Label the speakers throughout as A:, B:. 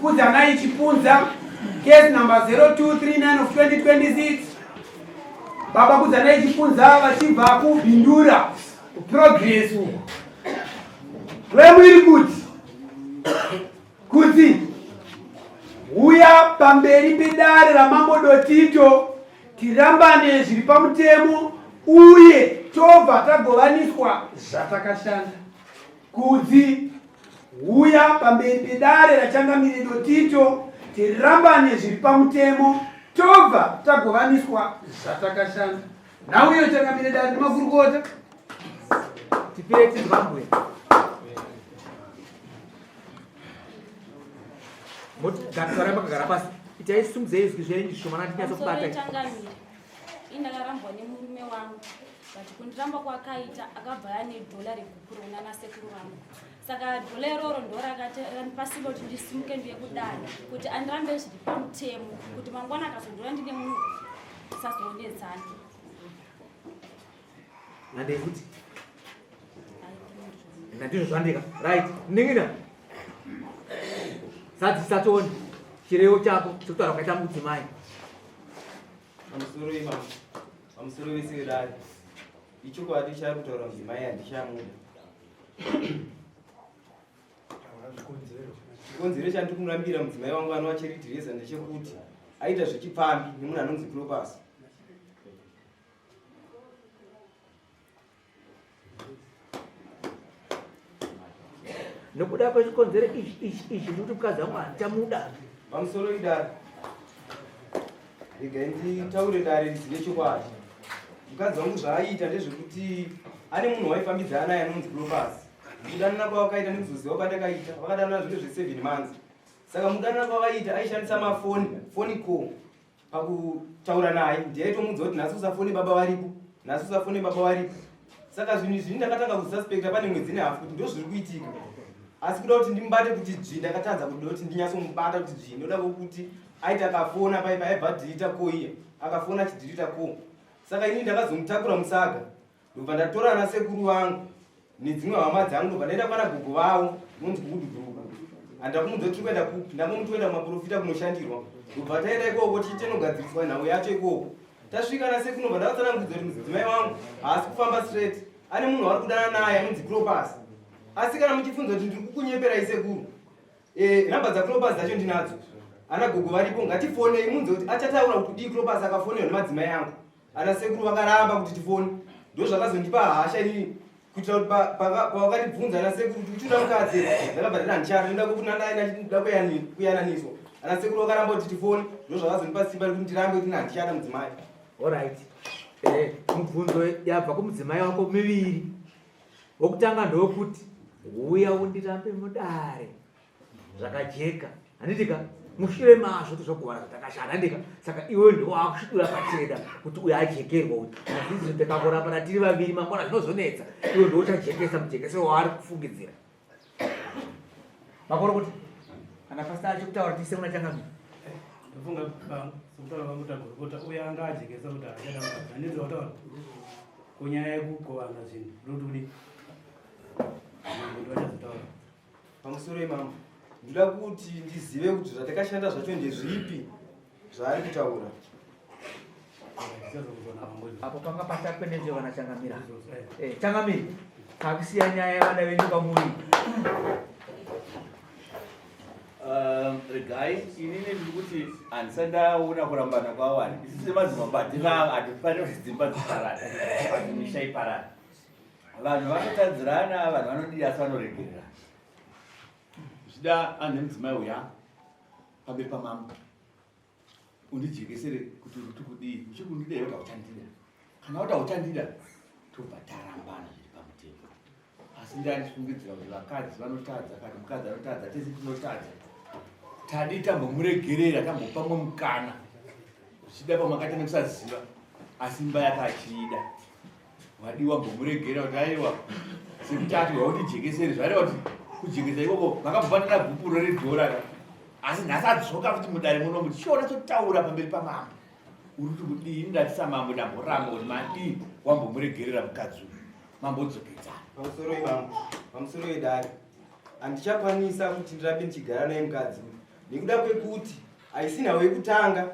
A: Kudzanai Chipunza, case number 0239 of 2026. Baba Kudzanai Chipunza vachibva kuBindura, kuProgress uko. Claim iri kuti kuti huya pamberi pedare raMambo Dotito tirambane zviri pamutemo uye tobva tagovaniswa zvatakashanda. Kudzi huya pamberi pedare raChangamire Dotito tirambane zviri pamutemo tobva tagovaniswa zvatakashanda. Nhau iyo Changamire dare nemakurukota.
B: Tipire Zimbabwe. Moti makagara pasi. Itai sumudzei izwi zvenyu zvishoma
C: ndinyatsokubata. Changamire. Ini ndakarambwa nemurume wangu. But kundiramba kwakaita akabva ane dhola regupuro nana sekuru vangu. Saka dhola iroro ndorakatipa simba kuti ndisimuke ndiye kudare kuti andirambe zviri pamutemo kuti mangwana akazondiona ndine munhu tisazoonedzana.
B: Handei kuti ndizvo zvandika right nin'ina zadzisa tione chirevo chako chekutaura kwakaita mudzimai.
D: Pamusoro imambo, pamusoro vese vedare, ichokwadi chaari kutaura mudzimai handichamuda. Chikonzero chandiri kumurambira mudzimai wangu anova Charity Reza ndechekuti aita zvechipfambi nemunhu anonzi Clopas.
B: Nokuda kwechikonzero ichi ichi ichi ndikuti mukadzi wangu handichamuda.
D: Pamusoro idare, regai nditaure dare rizive chokwadi. Mukadzi wangu zvaaiita ndezvekuti ane munhu waifambidzana naye anonzi Clopas. Kudanana kwavakaita nekuzoziva kwandakaita, vakadanana zvinhu zve7 months. Saka mukudanana kwavaiita aishandisa mafoni, phone call pakutaura naye ndiye aitomuudza kuti nhasi usafone baba varipo, nhasi usafone baba varipo. Saka zvinhu izvi ndakatanga kususpecta pane mwedzi nehafu kuti ndozviri kuitika. Asi kuda kuti ndimubate kuti dzvi ndakatadza kuda kuti ndinyatsomubata kuti dzvi ndoda kuti aiti akafona pai paibva adhirita ko iya akafona achidhirita ko. Saka inini ndakazomutakura musaga ndobva ndatora ana sekuru vangu nedzimwe hama dzangu ndobva ndaenda kwana gogo vavo unonzi kuudubhuruka handakumudza kuti tiri kuenda kupi ndangomuti kuenda kumaprofita kunoshandirwa ndobva taenda ikoko tichitenogadziriswa nhau yacho ikoko tasvika na sekuru ndobva ndavatsanangudza kuti mudzimai wangu haasi kufamba straight ane munhu waari kudanana naye anonzi Clopas asi kana muchifunza kuti ndiri kukunyeperai sekuru Eh, namba dzaClopas dzacho ndinadzo. Ana gogo varipo ngatifonei munze kuti achataura kuti kudii Clopas akafonerwa nemadzimai angu. Ana sekuru vakaramba kuti tifone. Ndozvakazondipa hasha inini kuitira kuti pavakandibvunza ana sekuru kuti uchinoda mukadzi here ndakabva ndati handichada ndoda kuti ndada kuyananiswa. Ana sekuru vakaramba kuti tifone ndozvakazondipa simba rekuti ndirambe kuti handichada mudzimai.
B: Alright. Eh, mubvunzo yabva kumudzimai wako miviri. Wokutanga ndokuti huya undirambe mudare zvakajeka handitika mushure mazvo tozogovana zvatakashanda handika saka iwe ndiwo wakusvidura pachena kuti uyo ajekerwa kuti azizi tikakorambana tiri vaviri mangwana zvinozonetsa iwe ndiwo uchajekesa mujekesero waari kufungidzira makoro kuti kana pasina achikutaura tiise muna changamire
E: ndofunga sokutaura kwangu tagorokota uyo anga ajekesa kuti haachada mukadzi handinzwa kutaura Kunyaya yekugovana zvinhu ndoti kudii? Mambo ndivachazotaura.
D: Pamusoro imambo, ndoda kuti ndizive kuti zvatakashanda zvacho ndezvipi zvaari kutaura.
B: Apo panga patakwenezve vana changamira. Eh, changamira, takusiya nyaya yevana venyu kwamuri.
F: Regai inini ndiri kuti handisati ndaona kurambana kwawani isu semadzimambo hatifaniri kuti dzimba dziparare but misha iparare vanhu vanotadzirana vanhu vanodii asi vanoregererana zvichida anhu emudzimai uya pamberi pamambo undijekesere kuti uri kuti kudii uchiri kundida here kuti hauchandida kana kuti hauchandida tobva tarambana zviri pamutemo asi ndandifungidzira kuti vakadzi vanotadza kana mukadzi anotadza tese tinotadza tadi tambomuregerera tambopa mwe mukana zvichida pamakaita nekusaziva asi imba yake achiida wadiwa mbomuregerera kuti aiwa sekuti ati waundijekesere zvareva kuti kujekesa ikoko makambofanira gupuro redhora ka asi nhasi adzoka futi mudare muno kuti chiona chotaura pamberi pamambo uri kuti kudii ndati samambo ndamboramba kuti madii wambomuregerera mukadzi uyu mambodzokedzana
D: pamusoro imambo pamusoro wedare handichakwanisa kuti ndirambe ndichigara naye mukadzi uyu. Nekuda kwekuti haisi nhau yekutanga,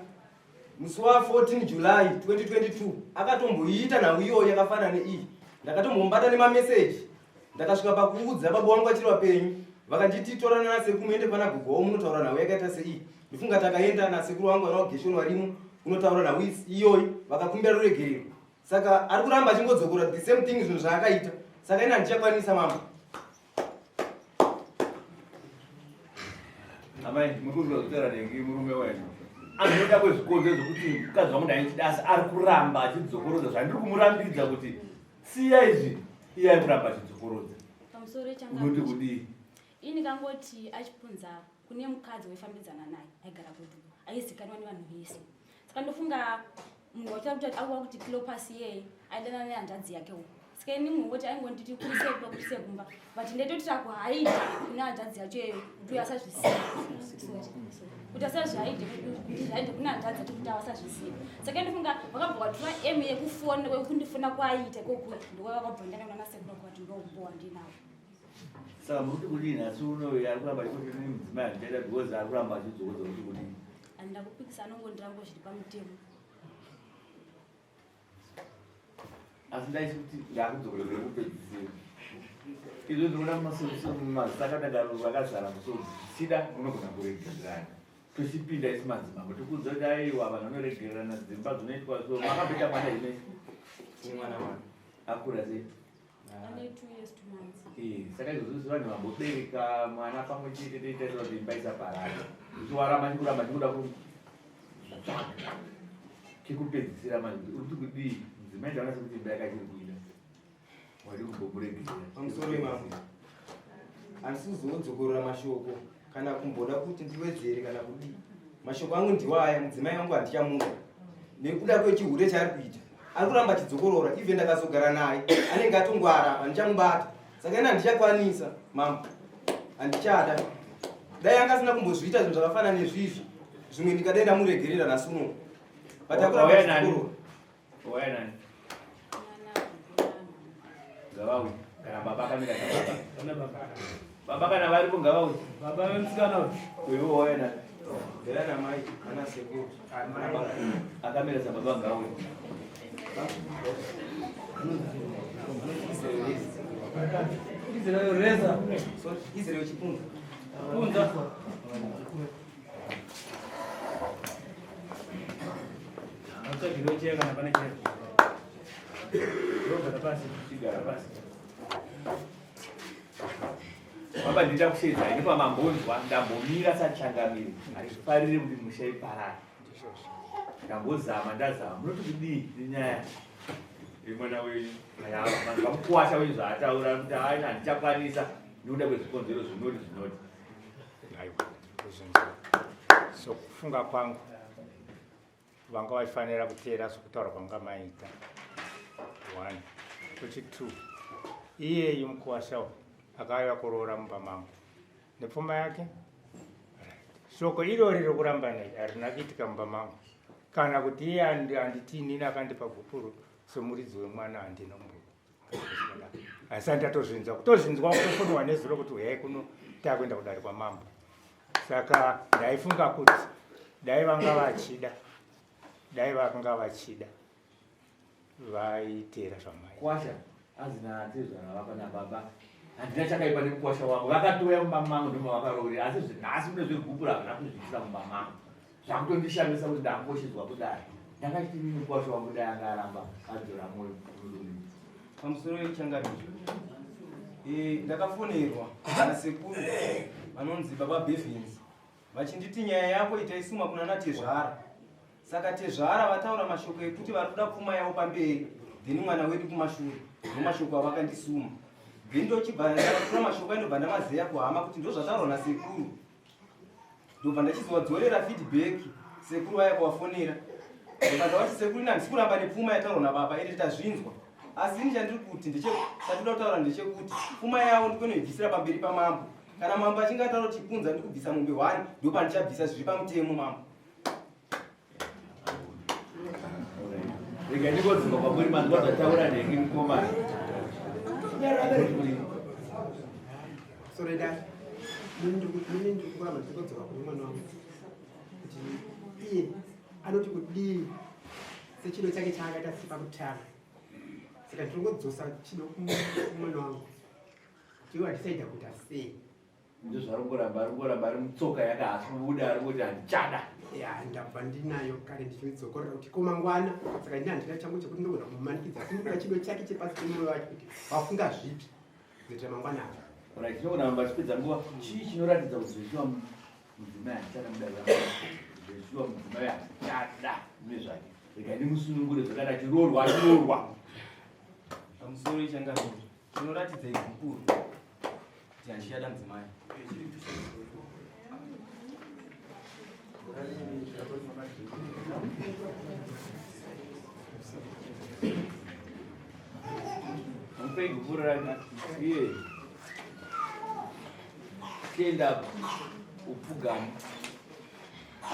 D: musi wa 14 July 2022 akatomboiita nhau iyoyo yakafanana neiyi. Ndakatombomubata nemameseji, ndakasvika pakuudza baba wangu vachiri vapenyu, vakanditi torana nasekuru muende kwana gogo wavo munotaura nhau yakaita seiyi. Ndofunga takaenda nasekuru wangu vana Geshoni varimo kunotaura nhau iyoyi, vakakumbira ruregerero. Saka ari kuramba achingodzokora the same thing zvinhu zvaakaita, saka ini handichakwanisa mambo.
F: Amai, muri kunzwa zvitaura nenge murume wenyu anoda kwezvikonzero zvekuti mukadzi wangu ndaichida asi ari kuramba achidzokorodza zvandiri kumurambidza kuti siya izvi, iye ari kuramba achidzokorodza.
C: Pamusoro
F: Unoti kudii?
C: Ini kangoti achipunza kune mukadzi waifambidzana naye aigara kwedu aizikanwa nevanhu vese, saka ndofunga munhu wacho ari kuti auwa kuti Clopas iyeye aidana nehanzvadzi yake uko. Saka ini munhu woti aingonditi kurise kumba, kurise kumba, but ndaitoti takuhaida kune hanzvadzi yacho iyeyo kuti uyo asazvisiya, kuti asazvihaide, kuti zvihaide kune hanzvadzi yacho kuti avasazvisiya. Saka ndofunga vakabva vatora m yekufona yekundifona kwaiita ikoko, ndokavakabva ndakaona nasekuru kuti ndoumbo wandinawo.
F: Saka muri kuti kudii nhasi uno ari kuramba achikuti ini mudzimai handichaida because ari kuramba achidzokodza kuti kudii?
C: Handina kupikisa, anongondiramba zviri pamutemo.
F: Asi ndaisi kuti ndakudzokorera kupedzisira izvo ndinoona masakadadaro vakazara musodzi, zvichida munogona kuregererana tochipinda isi madzimambo tikuudza kuti aiwa, vanhu vanoregererana, dzimba dzinoitwa so. Makapeta mwana ine
D: mwana wani
F: akura sei?
C: Ane 2 years 2 months.
F: Saka izvozvo vanhu vambobereka mwana pamwe chete toita kuti imba isaparara. Uchiwaramba chikuramba chikuda kutsvaga kekupedzisira manje, uri kuti kudii mudzimai? Ndaona sekuti imba yakachiri kuida wadi kumbomuregerera.
D: Pamusoro imambo, handisi kuzodzokorora mashoko kana kumboda kuti ndiwedzere kana kudii. Mashoko angu ndiwo aya: mudzimai wangu handichamuda nekuda kwechihure chaari kuita. Ari kuramba achidzokorora, even ndakazogara naye anenge atongwara apa, handichamubata. Saka ini handichakwanisa mambo, handichada. Dai anga asina kumbozviita zvinhu zvakafanana nezvizvi, zvimwe ndingadai ndamuregerera nhasi uno, but akuramba
F: Wauya nani?
D: achidzokorora.
F: Wauya nani?
C: Mwana gogo.
F: Ngavauye kana baba akamira sababa.
E: Vana baba.
F: Baba kana varipo ngavauye.
E: Baba vemusikana uyu.
F: Uyu wauya nani?
D: Ndera namai ana sekuru.
F: Akamira sababa ngauye.
E: Israel Reza.
D: Sorry, Israel Chipunza.
E: Punza. Atsvagirwe cheya kana pane cheya. Ndogara pasi, chigara pasi.
F: Baba, ndida kushedza ini pamambonzwa ndambomira sachangamire, handifarire kuti musha iparare. Ndambozama, ndazama. Munoti kudii nenyaya yemwana wenyu? Manzwa mukuwasha wenyu zvaataura kuti haina, handichakwanisa nekuda kwezvikonzero zvinoti zvinoti.
G: Aiwa, kuzvinzwa sokufunga kwangu vanga vachifanira kuteera sokutaura kwanga maita. One kuchi two, iyeyu mukuwasha uyu akauya kuroora mumba mangu nepfuma yake. Right. Shoko irori rokurambana iri harina kuitika mumba mangu, kana kuti iye handiti inini akandipa gupuro somuridzi wemwana, handina kumbo asi ndatozvinzwa, kutozvinzwa kutofonwa nezuro kuti uyai kuno takuenda kudare kwamambo. Saka ndaifunga kuti dai vanga vachida, dai vanga vachida vaiteera zvamai.
F: Kwasha azina atezvara vako nababa, handina chakaipa nemukwasha wangu, vakatouya mumba mangu ndomavakaroorera, asi zvinhasi mune zvegupuro havana kuzviitira mumba mangu. Zvakutondishamisa kuti ndakoshedzwa kudai, ndakachiti nini mukwasha wangu dai anga aramba adzora mwoyo.
D: Pamusoro yechangamiro, ndakafonerwa nasekuru vanonzi baba Bevins vachinditi nyaya yako itaisuma kuna natezvara. Saka tezvara vataura mashoko ekuti vari kuda pfuma yavo pamberi, then mwana wedu kumashure. Ndomashoko avakandisuma. Then ndochibva ndatora mashoko aindobva ndamazeya kuhama kuti ndozvataurwa nasekuru. Ndobva ndachizovadzorera feedback sekuru vaya kuvafonera. Ndobva ndavati, sekuru, ini handisi kuramba nepfuma yataurwa nababa, ende tazvinzwa, asi ini chandiri kuti chandinoda kutaura ndechekuti pfuma yavo ndikonoibvisira pamberi pamambo. Kana mambo achinge ataura kuti Chipunza ndikubvisa mombe 1, ndopandichabvisa zviri pamutemo mambo.
F: Rega ndingodzoka kwamuri, manzwa zvataura nhengi mukomana.
A: Sorry, Dad. Ini ndiri kuramba ndichidzoka kune mwana wangu kuti iye anoti kudii sechido chake chaakaita sepakutanga. Saka ndinongodzosa chido kumwana wangu kuti iwe atisaida kuita sei.
F: Ndozvaari kungoramba ari kungoramba ari mutsoka yake haasi kubuda ari kuti handichada.
A: Ya ndabva ndinayo kare ndichidzokorora kuti ko mangwana saka ini handina changu chekuti ndogona kumumanikidza asi ndikuda chido chake chepasi pemoyo wake kuti wafunga zvipi kuitira mangwana ava.
F: Alright, tinogona kuramba tichipedza nguva. Chii chinoratidza kuti zveshuwa mudzimai handichada mudare ramambo? Zveshuwa mudzimai handichada nezvake. Regai ndimusunungure zvakada achiroorwa achiroorwa.
D: Pamusoro ichangamire chinoratidza igupuro kuti handichada mudzimai.
F: Mupei gupuro rake. Iye. Chienda upfugama.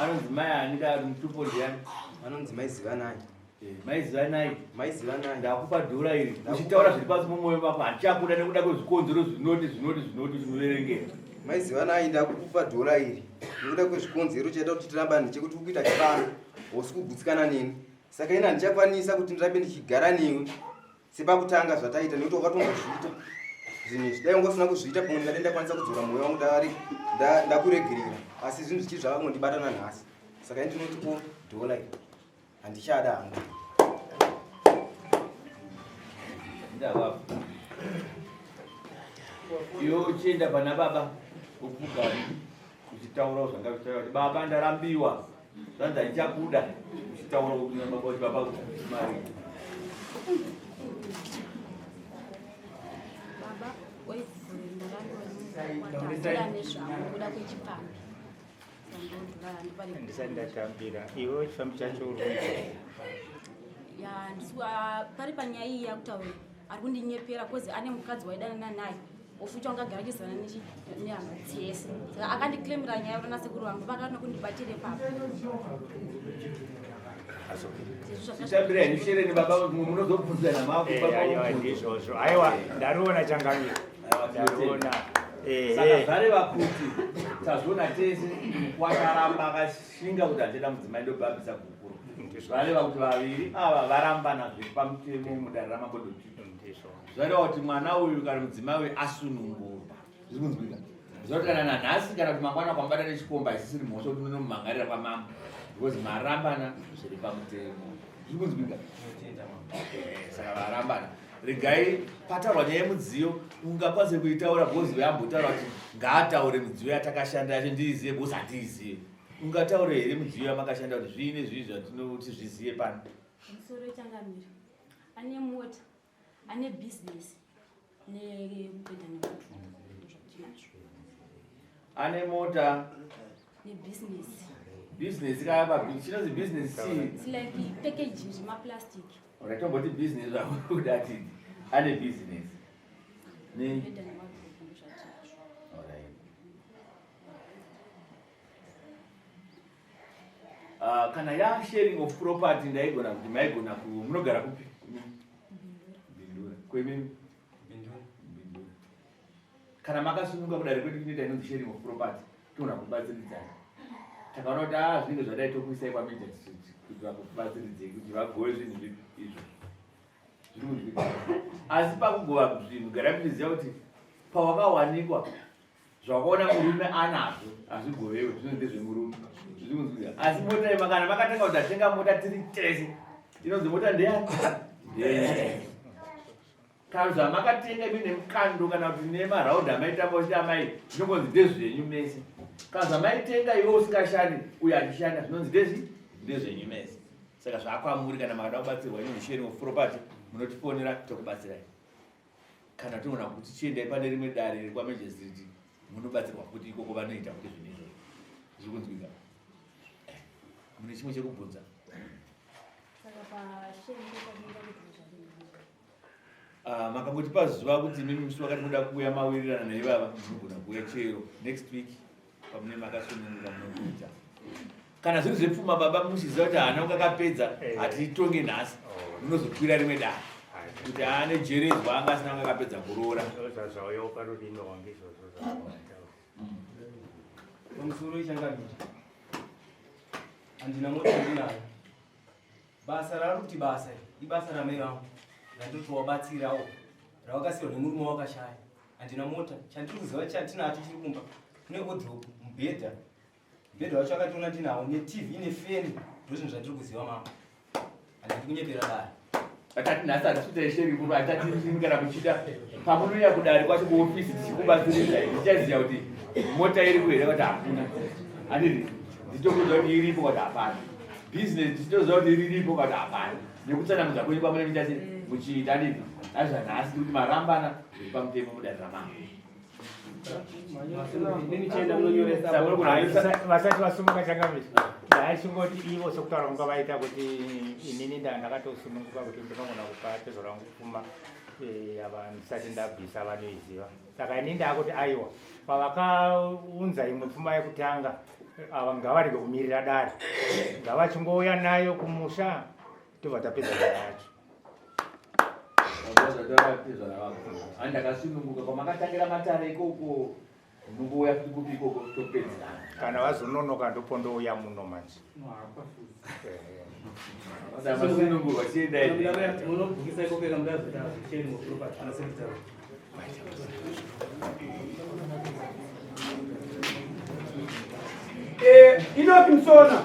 F: Anonzi mai ani kana mutupo ndiyani?
D: Anonzi mai Zivanai.
F: Eh, mai Zivanai.
D: Mai Zivanai.
F: Ndakupa dhora iri. Uchitaura zviri pasi mumwoyo mako handichakuda nekuda kwezvikonzero zvinoti zvinoti zvinoti zvinoverengera.
D: Mai Zivanai ndakukupa dhora iri nekuda kwezvikonzero chaita kuti tirambane chekuti ukuita chipano hausi kugutsikana neni. Saka ini handichakwanisa kuti ndirambe ndichigara newe sepakutanga zvataita nekuti wakatombozviita zvinhu izvi. Dai wanga usina kuzviita pamwe ndingadai ndakwanisa kudzora mwoyo wangu ndakuregerera, asi zvinhu zvichiri zvakangondibata nanhasi. Saka ini ndinoti ko dhola iri handichada hangu.
F: Ndavapo. Iwe uchienda pana baba upfugame uchitaurawo zvanga zvichitaura kuti baba ndarambiwa zvanzi handichakuda uchitaura kuna baba kuti baba mari.
C: Baba waigore nezvangu kuda kwechipfambi.
G: Ndisati ndatambira iwe chifambi chacho uri
C: ya pari panyaya iyi yakutaura ari kundinyepera kozi ane mukadzi waidanana naye ofuti wanga agara achizivana nehama dzese saka akandiclaimira nyaya yona nasekuru vangu vakana kundibatira ipapo.
F: Chitambira henyu shereni baba munozobvunzana
G: makupa ndizvozvo. Aiwa ndariona changamire. Ndariona.
F: Saka zvareva kuti tazviona tese wakaramba akashinga kuti achada mudzimai ndobhabhisa gupuro. Zvareva kuti vaviri ava varambana zviri pamutemo mudare ramambo Dotito. Zvareva kuti mwana uyu kana mudzimai uyu asunungurwa. Zviri kunzwika. Zvoreva kuti kana nanhasi kana kuti mangwana kwamubata nechikomba haisisiri mhosva kuti munomhangarira kwamambo because marambana zviri pamutemo. Zviri kunzwika. Saka varambana. Regai pataurwa nyaya yemudziyo ungakwanise kuitaura because yambotaura kuti ngaataure midziyo yatakashanda yacho ndiizive because handiizive. Ungataure here midziyo yamakashanda kuti zvii nezvii zvatinoti zvizive pano?
C: Musoro wechangamire ane mota, ane business nekupenda nekutu.
F: Ane mota
C: nebusiness.
F: Business kaya pa chinonzi business chii?
C: It's like packaging zvemaplastic.
F: Alright, tomboti business zvakuda tidi. Ane business. Ne.
C: Kupenda nemadobo ndozvatinazvo.
F: Alright. Kana ya sharing of property ndaigona kuti maigona ku munogara kupi? Bindura. Kwemi?
D: Bindura.
F: Bindura. Kana makasununga kudare kwedu kunoita inonzi sharing of property toona kubatsiridzana. Takaona kuti zvinenge zvadai tokuisai kwa Major Street kuti vakubatsiridzei kuti vagove zvinhu izvo. Zviri kunzwika. Asi pakugova zvinhu garai muchiziva kuti pawakawanikwa zvakaona murume anazvo hazvigovewe, zvinonzi ndezvemurume. Zviri kunzwika. Asi mota ima kana makatanga kuti tatenga mota tiri tese inonzi mota ndeyani? Ndeye. Kana zvamakatenga imi nemukando kana kuti nemaraundi amaitamba uchiti amai zvinongonzi ndezvenyu mese. Kana zvamaitenga iwe usingashandi uyo achishanda zvinonzi ndezvenyu mese. Saka zvakwamuri kana makada kubatsirwa inonzi sharing of property munotifonera tokubatsirai. Kana toona kuti chiendai pane rimwe dare riri kwaMajor Street munobatsirwa futi ikoko vanoita kuti zvinhu izvozvo. Zviri kunzwika. Mune chimwe chekubvunza?
C: Saka pa sharing property munoda kuti zvadini?
F: Makangotipa zuva kuti imimi musi wakati munoda kuuya mawirirana naivava munogona kuuya chero next week pamune makasununguka munokuita. Kana zviri zvepfuma baba muchiziva kuti haana kukakapedza hatitonge nhasi munozokwira rimwe dare kuti haane jeredzwa anga asina kukakapedza kuroora.
D: Pamusoro ichangamire. Handina mota ndinayo. Basa raari kuti basa iri ibasa ramai vangu randinotovabatsirawo ravakasirwa nemurume wakashaya. Handina mota, chandiri kuziva chatinacho chiri kumba kune wardrobe, mubhedha. Mubhedha wacho akationa ndinawo netv nefeni ndozvinhu zvandiri kuziva mama. Handidi kunyepera dare.
F: Atati nhasi hatisi kuita sheri kuno atati imi kana muchida pamunouya kudare kwacho kuofisi tichikubatsiridza tichaziva kuti mota iripo here kuti hakuna handiti nditokuudza kuti iripo kuti hapana business tichitoziva kuti riripo kuti hapana nekutsanangudza kwenyu kwamunenge muchasi muchiita handiti azvanhasi tikuti marambana zviri pamutemo mudare ramambo
G: Vasati vasumuka changamire ndaichingoti ivo sokutaura kunga vaita kuti inini ndakatosununguka kuti ndinogona kupa tezo rangu pfuma eh, ava ndisati ndabvisa vanoiziva saka ini ndakuti aiwa pavakaunza imwe pfuma yekutanga ava ngavarege kumirira dare ngavachingouya nayo kumusha tobva tapedza nyaya yacho
F: Andakasununguka kwamakatangira matare ikoko unongouya futi kupi ikoko topedzerana.
G: Kana vazononoka ndopondouya muno manje.
F: Masunungurwa chiendai.
E: Munobvukisa ikoko kana mudazoita sharing of property ana secretary.
A: Eh, Enoch Msona.